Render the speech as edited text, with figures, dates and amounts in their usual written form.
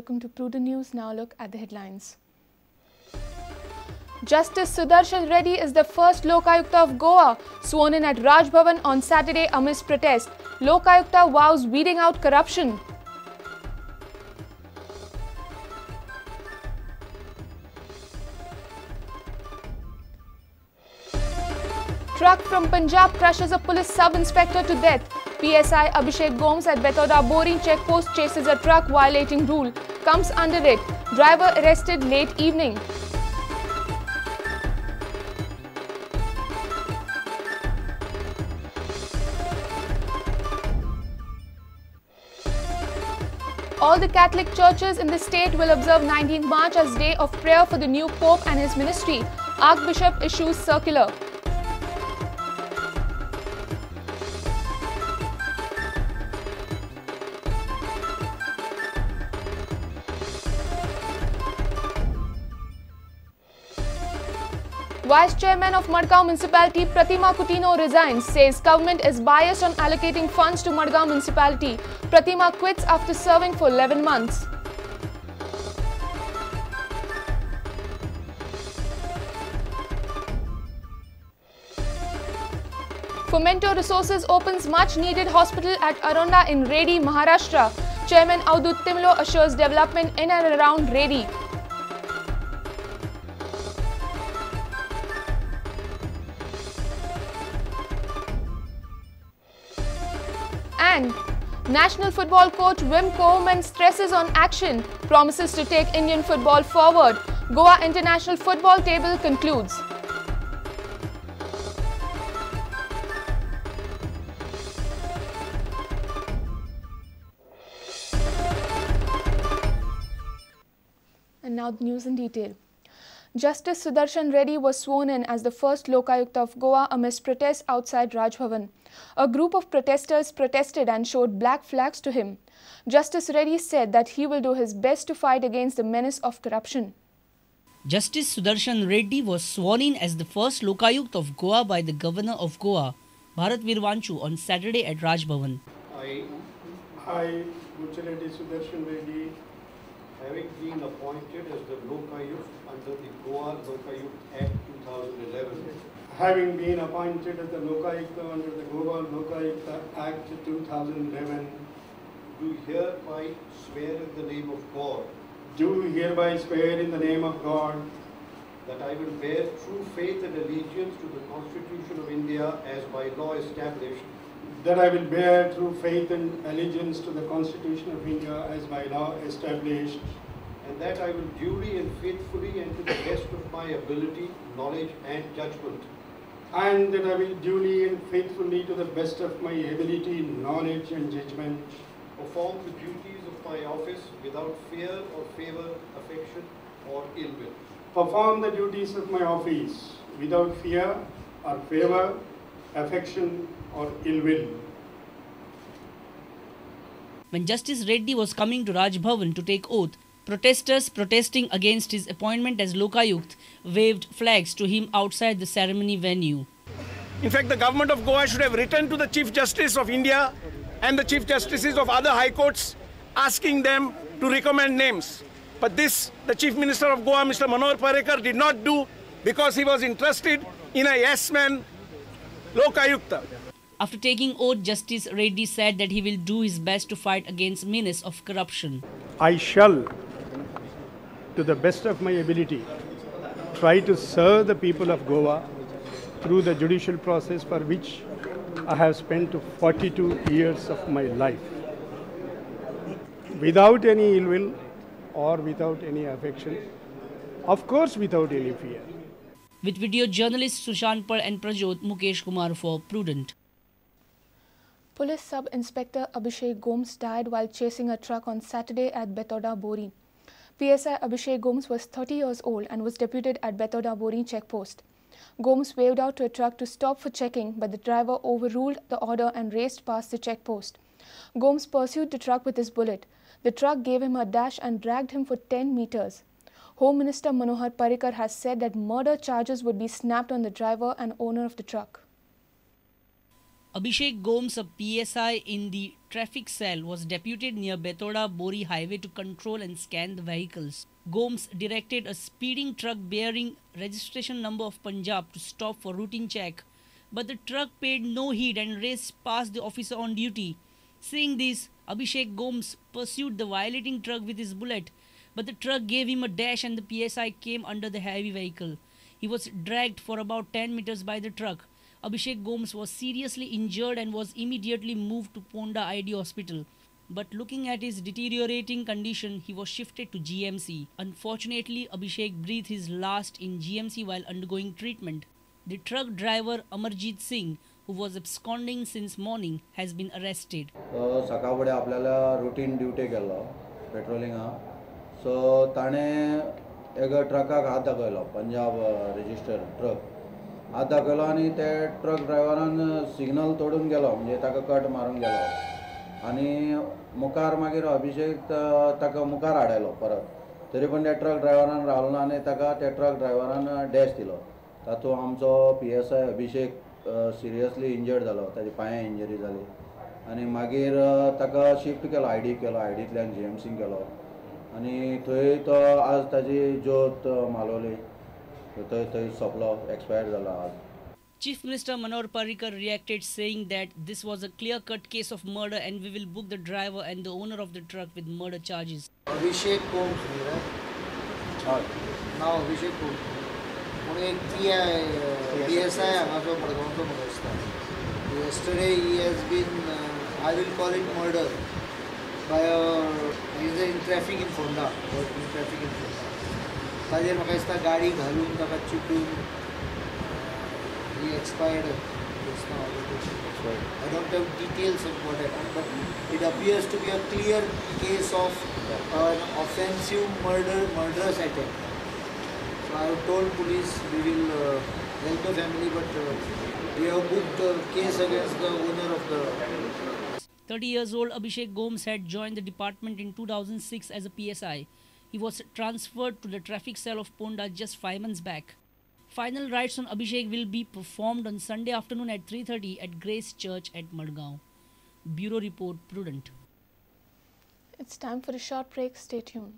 Welcome to Prudent News. Now look at the headlines. Justice Sudershan Reddy is the first Lokayukta of Goa, sworn in at Raj Bhavan on Saturday amidst protest. Lokayukta vows weeding out corruption. Truck from Punjab crushes a police sub-inspector to death. PSI Abhishek Gomes at Betoda Boring checkpost chases a truck violating rule, comes under it. Driver arrested late evening. All the Catholic churches in the state will observe 19th March as day of prayer for the new Pope and his ministry. Archbishop issues circular. Vice Chairman of Madgaon Municipality Pratima Coutinho resigns, says government is biased on allocating funds to Madgaon Municipality. Pratima quits after serving for 11 months. Fomento Resources opens much needed hospital at Aronda in Redi, Maharashtra. Chairman Avdut Timlo assures development in and around Redi. And National football coach Wim Koeman stresses on action, promises to take Indian football forward. Goa International Football Table concludes. And now the news in detail. Justice Sudershan Reddy was sworn in as the first Lokayukta of Goa amidst protests outside Raj Bhavan. A group of protesters protested and showed black flags to him. Justice Reddy said that he will do his best to fight against the menace of corruption. Justice Sudershan Reddy was sworn in as the first Lokayukta of Goa by the Governor of Goa, Bharat Vir Wanchoo, on Saturday at Raj Bhavan. I, Buchireddy Sudershan Reddy, having been appointed as the Lokayukta under the Goa Lokayukta Act 2011. Having been appointed as the Lokayukta under the Goa Lokayukta Act 2011. Do hereby swear in the name of God. Do hereby swear in the name of God. That I will bear true faith and allegiance to the Constitution of India as by law established. That I will bear true faith and allegiance to the Constitution of India as by law established. And that I will duly and faithfully and to the best of my ability, knowledge and judgment. And that I will duly and faithfully to the best of my ability, knowledge and judgment. Perform the duties of my office without fear or favor, affection or ill will. Perform the duties of my office without fear or favor, affection or ill will. When Justice Reddy was coming to Raj Bhavan to take oath, protesters protesting against his appointment as Lokayukta waved flags to him outside the ceremony venue. In fact, the government of Goa should have written to the Chief Justice of India and the Chief Justices of other high courts asking them to recommend names. But this, the Chief Minister of Goa, Mr. Manohar Parrikar, did not do because he was interested in a yes-man Lokayukta. After taking oath, Justice Reddy said that he will do his best to fight against menace of corruption. I shall, to the best of my ability, try to serve the people of Goa through the judicial process for which I have spent 42 years of my life, without any ill will or without any affection, of course without any fear. With video journalists Sushant Pal and Prajot, Mukesh Kumar for Prudent. Police Sub-Inspector Abhishek Gomes died while chasing a truck on Saturday at Betoda Bori. PSI Abhishek Gomes was 30 years old and was deputed at Betoda Bori checkpost. Gomes waved out to a truck to stop for checking, but the driver overruled the order and raced past the checkpost. Gomes pursued the truck with his bullet. The truck gave him a dash and dragged him for 10 meters. Home Minister Manohar Parrikar has said that murder charges would be snapped on the driver and owner of the truck. Abhishek Gomes, a PSI in the traffic cell, was deputed near Betorda Bori highway to control and scan the vehicles. Gomes directed a speeding truck bearing registration number of Punjab to stop for routine check, but the truck paid no heed and raced past the officer on duty. Seeing this, Abhishek Gomes pursued the violating truck with his bullet, but the truck gave him a dash and the PSI came under the heavy vehicle. He was dragged for about 10 meters by the truck. Abhishek Gomes was seriously injured and was immediately moved to Ponda ID Hospital. But looking at his deteriorating condition, he was shifted to GMC. Unfortunately, Abhishek breathed his last in GMC while undergoing treatment. The truck driver Amarjeet Singh, who was absconding since morning, has been arrested. सकाळ फुडें आपल्याला routine duty केलो पेट्रोलिंगा. So ताणें एक ट्रकाक हात दाखयलो, Punjab register truck हात दाखयलो आनी ते ट्रक ड्रायव्हरान सिग्नल तोडून गेलो, म्हणजे ताका कट मारून गेलो आनी मुखार मागीर अभिषेक ताका मुखार हाडयलो परत, तरी पण त्या ट्रक ड्रायव्हरान रावलो ना आनी ताका त्या ट्रक ड्रायव्हरान डॅश दिलो. तातूंत आमचो PSI Abhishek seriously injured जालो, ताजे पांया इंजरी जाली आनी मागीर ताका शिफ्ट केलो, आयडी केलो, आयडींतल्यान GMC केलो आनी थंय तो आज ताजी ज्योत मालवली, थंय थंय सोंपलो, एक्सपायर जालो आज. Chief Minister Manohar Parrikar reacted saying that this was a clear-cut case of murder and we will book the driver and the owner of the truck with murder charges. Abhishek Gomes, right? Now Abhishek Gomes. पूण एक PSI हांगाचो मडगांवचो म्हाका दिसता. Yesterday he has been, I will call it murder by is in traffic in Ponda, in traffic in Ponda. ताजेर म्हाका दिसता गाडी घालून ताका चिटून he expired just now. I don't have details of what happened, but it appears to be a clear case of an offensive murderous attack. So I have told police we will help the family, but we have booked the case against the owner of the. 30 years old Abhishek Gomes had joined the department in 2006 as a PSI. He was transferred to the traffic cell of Ponda just 5 months back. Final rites on Abhishek will be performed on Sunday afternoon at 3:30 at Grace Church at Madgaon. Bureau Report, Prudent. It's time for a short break. Stay tuned.